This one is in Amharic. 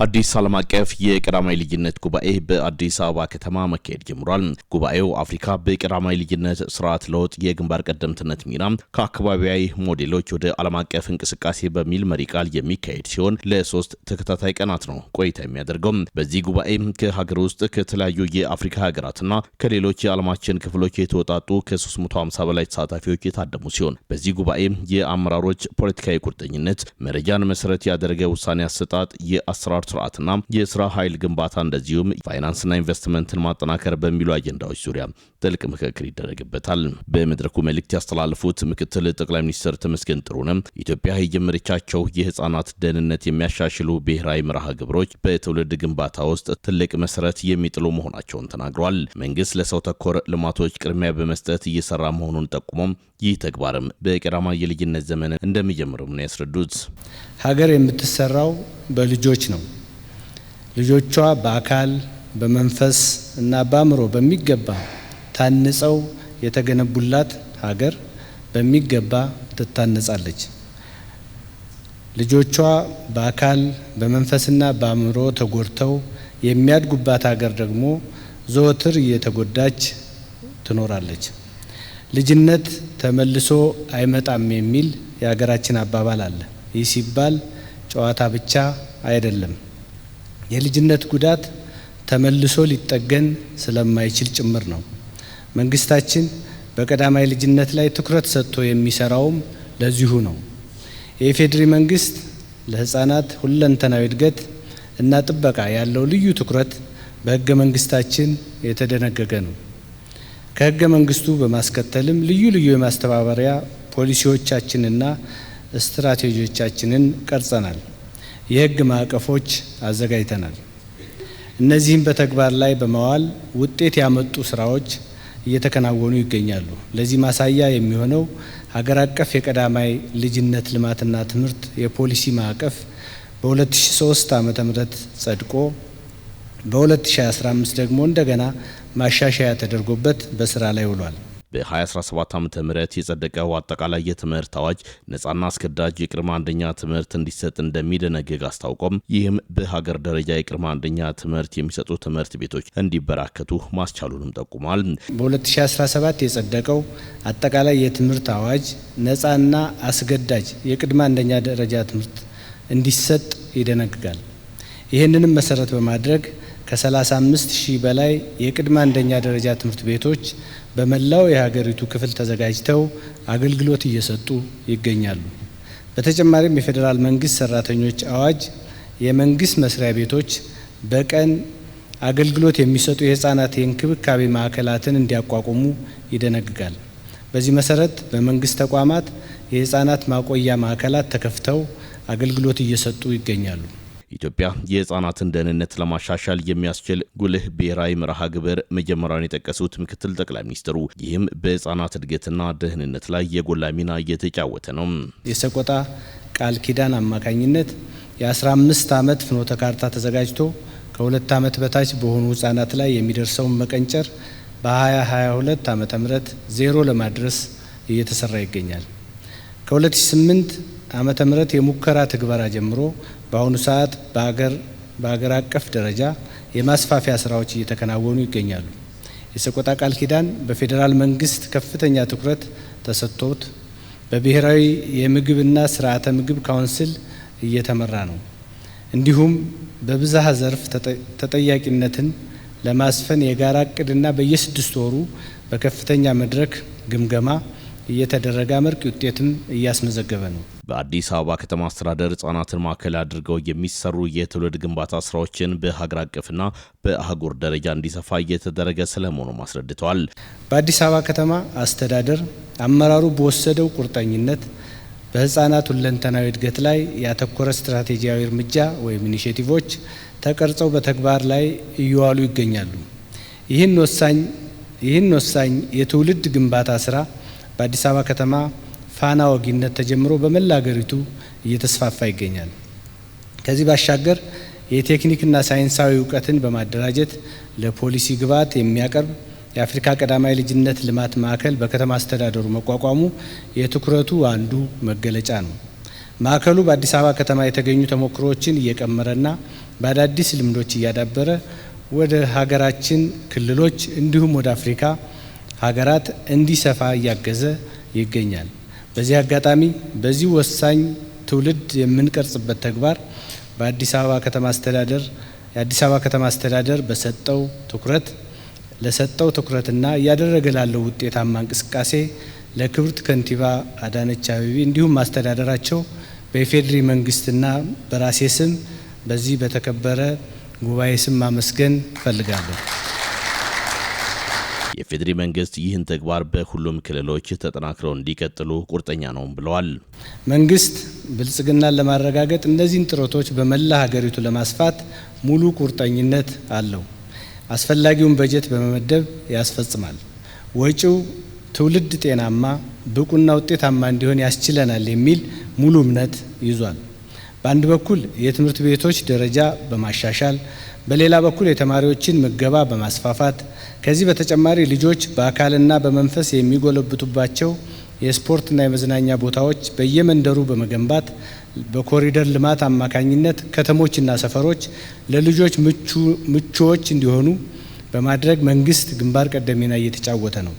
አዲስ ዓለም አቀፍ የቀዳማዊ ልጅነት ጉባኤ በአዲስ አበባ ከተማ መካሄድ ጀምሯል። ጉባኤው አፍሪካ በቀዳማዊ ልጅነት ስርዓት ለውጥ የግንባር ቀደምትነት ሚና ከአካባቢያዊ ሞዴሎች ወደ ዓለም አቀፍ እንቅስቃሴ በሚል መሪ ቃል የሚካሄድ ሲሆን ለ3 ተከታታይ ቀናት ነው ቆይታ የሚያደርገው። በዚህ ጉባኤ ከሀገር ውስጥ፣ ከተለያዩ የአፍሪካ ሀገራትና ከሌሎች የዓለማችን ክፍሎች የተወጣጡ ከ350 በላይ ተሳታፊዎች የታደሙ ሲሆን በዚህ ጉባኤ የአመራሮች ፖለቲካዊ ቁርጠኝነት፣ መረጃን መሰረት ያደረገ ውሳኔ አሰጣጥ፣ የአሰራር ስርዓትና የስራ ኃይል ግንባታ እንደዚሁም ፋይናንስና ኢንቨስትመንትን ማጠናከር በሚሉ አጀንዳዎች ዙሪያ ጥልቅ ምክክር ይደረግበታል። በመድረኩ መልእክት ያስተላለፉት ምክትል ጠቅላይ ሚኒስትር ተመስገን ጥሩነህ ኢትዮጵያ የጀመረቻቸው የህፃናት ደህንነት የሚያሻሽሉ ብሔራዊ መርሃ ግብሮች በትውልድ ግንባታ ውስጥ ትልቅ መሰረት የሚጥሉ መሆናቸውን ተናግረዋል። መንግስት ለሰው ተኮር ልማቶች ቅድሚያ በመስጠት እየሰራ መሆኑን ጠቁሞም ይህ ተግባርም በቀዳማዊ የልጅነት ዘመን እንደሚጀምርም ነው ያስረዱት። ሀገር የምትሰራው በልጆች ነው። ልጆቿ በአካል፣ በመንፈስ እና በአእምሮ በሚገባ ታንጸው የተገነቡላት ሀገር በሚገባ ትታነጻለች። ልጆቿ በአካል፣ በመንፈስና በአእምሮ ተጎድተው የሚያድጉባት ሀገር ደግሞ ዘወትር እየተጎዳች ትኖራለች። ልጅነት ተመልሶ አይመጣም የሚል የሀገራችን አባባል አለ። ይህ ሲባል ጨዋታ ብቻ አይደለም። የልጅነት ጉዳት ተመልሶ ሊጠገን ስለማይችል ጭምር ነው። መንግስታችን በቀዳማዊ ልጅነት ላይ ትኩረት ሰጥቶ የሚሰራውም ለዚሁ ነው። የኢፌዴሪ መንግስት ለህፃናት ሁለንተናዊ እድገት እና ጥበቃ ያለው ልዩ ትኩረት በህገ መንግስታችን የተደነገገ ነው። ከህገ መንግስቱ በማስከተልም ልዩ ልዩ የማስተባበሪያ ፖሊሲዎቻችንና ስትራቴጂዎቻችንን ቀርጸናል። የህግ ማዕቀፎች አዘጋጅተናል። እነዚህም በተግባር ላይ በማዋል ውጤት ያመጡ ስራዎች እየተከናወኑ ይገኛሉ። ለዚህ ማሳያ የሚሆነው ሀገር አቀፍ የቀዳማዊ ልጅነት ልማትና ትምህርት የፖሊሲ ማዕቀፍ በ2003 ዓ.ም ጸድቆ በ2015 ደግሞ እንደገና ማሻሻያ ተደርጎበት በስራ ላይ ውሏል። በ2017 ዓ.ም የጸደቀው አጠቃላይ የትምህርት አዋጅ ነጻና አስገዳጅ የቅድመ አንደኛ ትምህርት እንዲሰጥ እንደሚደነግግ አስታውቆም ይህም በሀገር ደረጃ የቅድመ አንደኛ ትምህርት የሚሰጡ ትምህርት ቤቶች እንዲበራከቱ ማስቻሉንም ጠቁሟል። በ2017 የጸደቀው አጠቃላይ የትምህርት አዋጅ ነጻና አስገዳጅ የቅድመ አንደኛ ደረጃ ትምህርት እንዲሰጥ ይደነግጋል። ይህንንም መሰረት በማድረግ ከ35 ሺህ በላይ የቅድመ አንደኛ ደረጃ ትምህርት ቤቶች በመላው የሀገሪቱ ክፍል ተዘጋጅተው አገልግሎት እየሰጡ ይገኛሉ። በተጨማሪም የፌዴራል መንግስት ሰራተኞች አዋጅ የመንግስት መስሪያ ቤቶች በቀን አገልግሎት የሚሰጡ የህፃናት የእንክብካቤ ማዕከላትን እንዲያቋቁሙ ይደነግጋል። በዚህ መሰረት በመንግስት ተቋማት የህፃናት ማቆያ ማዕከላት ተከፍተው አገልግሎት እየሰጡ ይገኛሉ። ኢትዮጵያ የህፃናትን ደህንነት ለማሻሻል የሚያስችል ጉልህ ብሔራዊ መርሃ ግብር መጀመሪያን የጠቀሱት ምክትል ጠቅላይ ሚኒስትሩ ይህም በህፃናት እድገትና ደህንነት ላይ የጎላ ሚና እየተጫወተ ነው። የሰቆጣ ቃል ኪዳን አማካኝነት የ15 ዓመት ፍኖተ ካርታ ተዘጋጅቶ ከ2 ዓመት በታች በሆኑ ህፃናት ላይ የሚደርሰውን መቀንጨር በ2022 ዓ.ም 0 ለማድረስ እየተሰራ ይገኛል። ከ2008 ዓ.ም የሙከራ ትግበራ ጀምሮ በአሁኑ ሰዓት በሀገር አቀፍ ደረጃ የማስፋፊያ ስራዎች እየተከናወኑ ይገኛሉ። የሰቆጣ ቃል ኪዳን በፌዴራል መንግስት ከፍተኛ ትኩረት ተሰጥቶት በብሔራዊ የምግብና ስርዓተ ምግብ ካውንስል እየተመራ ነው። እንዲሁም በብዝሃ ዘርፍ ተጠያቂነትን ለማስፈን የጋራ እቅድና በየ6 ወሩ በከፍተኛ መድረክ ግምገማ እየተደረገ አመርቂ ውጤትም እያስመዘገበ ነው። በአዲስ አበባ ከተማ አስተዳደር ህጻናትን ማዕከል አድርገው የሚሰሩ የትውልድ ግንባታ ስራዎችን በሀገር አቀፍና በአህጉር ደረጃ እንዲሰፋ እየተደረገ ስለመሆኑ አስረድተዋል። በአዲስ አበባ ከተማ አስተዳደር አመራሩ በወሰደው ቁርጠኝነት በህፃናት ሁለንተናዊ እድገት ላይ ያተኮረ ስትራቴጂያዊ እርምጃ ወይም ኢኒሼቲቮች ተቀርጸው በተግባር ላይ እየዋሉ ይገኛሉ። ይህን ወሳኝ የትውልድ ግንባታ ስራ በአዲስ አበባ ከተማ ፋና ወጊነት ተጀምሮ በመላ ሀገሪቱ እየተስፋፋ ይገኛል። ከዚህ ባሻገር የቴክኒክና ሳይንሳዊ እውቀትን በማደራጀት ለፖሊሲ ግብዓት የሚያቀርብ የአፍሪካ ቀዳማዊ ልጅነት ልማት ማዕከል በከተማ አስተዳደሩ መቋቋሙ የትኩረቱ አንዱ መገለጫ ነው። ማዕከሉ በአዲስ አበባ ከተማ የተገኙ ተሞክሮዎችን እየቀመረና በአዳዲስ ልምዶች እያዳበረ ወደ ሀገራችን ክልሎች እንዲሁም ወደ አፍሪካ ሀገራት እንዲሰፋ እያገዘ ይገኛል። በዚህ አጋጣሚ በዚህ ወሳኝ ትውልድ የምንቀርጽበት ተግባር በአዲስ አበባ ከተማ አስተዳደር የአዲስ አበባ ከተማ አስተዳደር በሰጠው ትኩረት ለሰጠው ትኩረትና እያደረገ ላለው ውጤታማ እንቅስቃሴ ለክብርት ከንቲባ አዳነች አቤቤ እንዲሁም አስተዳደራቸው በኢፌዴሪ መንግስትና በራሴ ስም በዚህ በተከበረ ጉባኤ ስም ማመስገን እፈልጋለሁ። የፌዴሪ መንግስት ይህን ተግባር በሁሉም ክልሎች ተጠናክረው እንዲቀጥሉ ቁርጠኛ ነው ብለዋል። መንግስት ብልጽግናን ለማረጋገጥ እነዚህን ጥረቶች በመላ ሀገሪቱ ለማስፋት ሙሉ ቁርጠኝነት አለው። አስፈላጊውን በጀት በመመደብ ያስፈጽማል። ወጪው ትውልድ ጤናማ፣ ብቁና ውጤታማ እንዲሆን ያስችለናል የሚል ሙሉ እምነት ይዟል። በአንድ በኩል የትምህርት ቤቶች ደረጃ በማሻሻል፣ በሌላ በኩል የተማሪዎችን ምገባ በማስፋፋት፣ ከዚህ በተጨማሪ ልጆች በአካልና በመንፈስ የሚጎለብቱባቸው የስፖርትና የመዝናኛ ቦታዎች በየመንደሩ በመገንባት፣ በኮሪደር ልማት አማካኝነት ከተሞችና ሰፈሮች ለልጆች ምቹዎች እንዲሆኑ በማድረግ መንግስት ግንባር ቀደም ሚና እየተጫወተ ነው።